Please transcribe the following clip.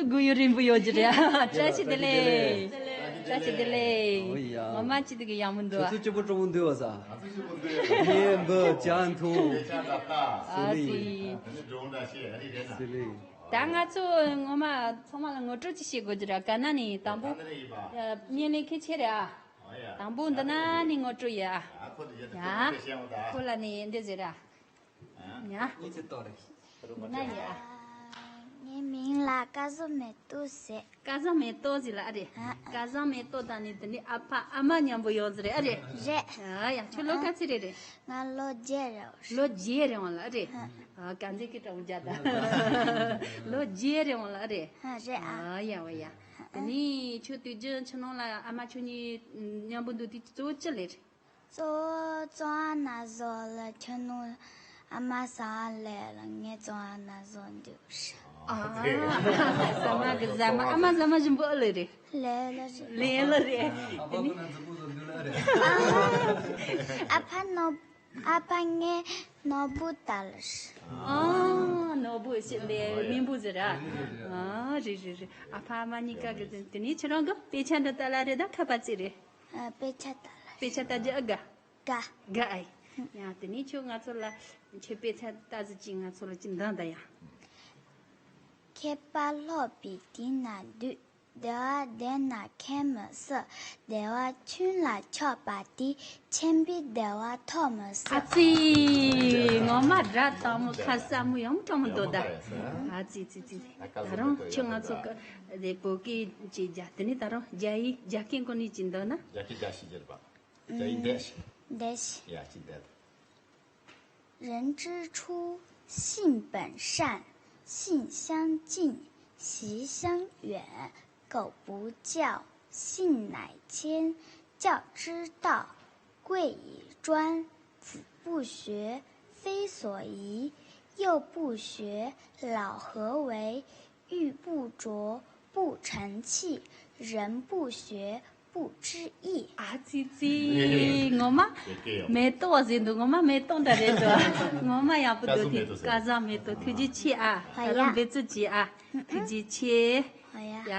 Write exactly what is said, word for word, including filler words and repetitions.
དགོས་ཡོད་རིན་པོ་ཡོད་ཀྱི་རེད། བཀྲ་ཤིས་བདེ་ལེགས། བཀྲ་ཤིས་བདེ་ལེགས། ཨོ་ཡ། ངོ་མ་ཅི་ཐུག་གི་ཡག་མོ་འདུག་ཁྱོད་ཚོ་སྐྱིད་པོ་སྤྲོ་མོ་འདུག་བ་ས། ངས་འབུ་ཅང་འཐུང་། ཨ་ཙི། སི་ལི། ད་ང་ཚོ་ངོ་མ་ཚང་མ་ལ་ངོ་སྤྲོད་ཅིག་བྱེད་དགོས་ཀྱི་རེད། ག་ན་ནས་དང་པོ། བརྙན་ལེན་མཁན་ཁྱེད་རེད་ཨ། དང་པོ་འདི་ན་ནས་ངོ་སྤྲོད་ཡ། ཡ། ཁོ་ལ་ནས་འདི་ཟེར་ཨ། ཡ། ངའི་མིང་ལ་སྐལ་བཟང་མེ་ཏོག་ཟེར། སྐལ་བཟང་མེ་ཏོག་ཟེར་ལ་ཨ་རེད། ཨ། སྐལ་བཟང་མེ་ཏོག་དང་ནི་དེ་ནི་ཨ་ཕ་ཨ་མ་མཉམ་པོ་ཡོད་ཟེར་རེད་ཨ་རེད། རེད། ཨ་ཡ། ཁྱོད་ལོ་ག་ཚོད་རེད་རེད། ང་ལོ་བརྒྱད་རེད། ལོ་བརྒྱད་རེད་འོང་ལ་ཨ་རེད། ཨ། ག་འདྲ་གི་འདྲ་བོ་བརྒྱ་དང་། ལོ་བརྒྱད་རེད་འོང་ལ་ཨ་རེད། ཨ། རེད་ཨ། ཨ་ཡ་བ་ཡ། དེ་ནི་ཁྱོད་དུས་རྒྱུན་ཕྱི་ནང་ལ་ཨ་མ་ཁྱོད་གཉིས་མཉམ་པོ་འདུག་དུས་གཙོ་བོ་ཅི་ལས་རེད། གཙོ་བོ་བཙོན་ཁང་ན་བཟོ་ལ་ཁྱོད་ནུ་ཨ་མ་ཟ་ལས་ལ་ངས་བཙོན་ཁང་ན་བཟོ་འདུག་ཨ། ཟ་མ་གི་ཟ་མ། ཨ་མ་ཟ་མ་ཞིམ་པོ་ཨ་ལེ་རེད། ལེ་ལ་རེད། ལེ་ལ་རེད། དེ་ནི། ཨ་ཕ་ནོ། ཨ་ཕ་ངས་ནོར་བུ་ལྟ་ལ་རེད། ཨ། ནོར་བུ་ཞིག་ལས་མིང་བུ་ཟེར་ཨ། ཨ་རེད་རེད་རེད། ཨ་ཕ་ཨ་མ་གཉིས་ཀ་གི་ཟེར། དེ་ནི་ཁྱེད་རང་གི་དཔེ་ཆ་འདི་ལྟ་ལ་རེད། ད་ཁ་པར་ཅིག་རེད། ཨ། དཔེ་ཆ་ལྟ་ལ། དཔེ་ཆ་ལྟ་རྒྱུ་ཨ་དགའ། དགའ། དགའ་ཨེ། ཡང་དེ་ནས་ཁྱོད་ང་ཚོ་ལ་ཁྱོད་དཔེ་ཆ་ལྟ་ཟིག་ཅིག་ང་ཚོ་ལ་ཅིག་འདོན་དང་ཡ། མཁས་པ་སློབ་པའི་དེ་ན་འདུས། བདེ་བ་ལྡན་ན་མཁྱེན་མི་སྲིད། བདེ་བ་ཆུང་ལ་ཆགས་པ་དེས། ཆེན་པོའི་བདེ་བ་ཐོབ་མི་སྲིད། ཨ་ཙི། ངོ་མ་སྒྲ་དྭངས་མོ་ཁ་གསལ་མོ་ཡང་དྲང་མོ་འདུག་ད། ཨ་ཙི་ཙི་ཙི། ད་རུང་ཁྱོད་ང་ཚོ་གི་བོད་སྐད་ཅིག་རྒྱག་དེ་ནས་ད་རུང་རྒྱ་ཡིག་རྒྱ་སྐད་གོ་ནས་ཅིག་འདོན་ན། རྒྱ་སྐད་རྒྱ་ཞིག་རྒྱག་པ། རྒྱ་ཡིག་འདས་ཤིག་འདས་ཤིག་ཡ་ཅིག་འདས། 人之初，性本善，性相近，习相远。狗不教，性乃迁。教之道，贵以专。子不学，非所宜。幼不学，老何为？ 玉不琢不成器，人不学不知义。 ཨ་ཙི་ཙི། ངོ་མ་མེ་ཏོག་ཟེར་འདུག་ངོ་མ་མེ་ཏོག་འདྲ་རེད་འདུག་ངོ་མ་ཡག་པོ་འདུག་དེ་སྐལ་བཟང་མེ་ཏོག་ཐུགས་རྗེ་ཆེ་ཨ། ད་རུང་འབད་བརྩོན་བྱེད་ཨ། ཐུགས་རྗེ་ཆེ། ཡ།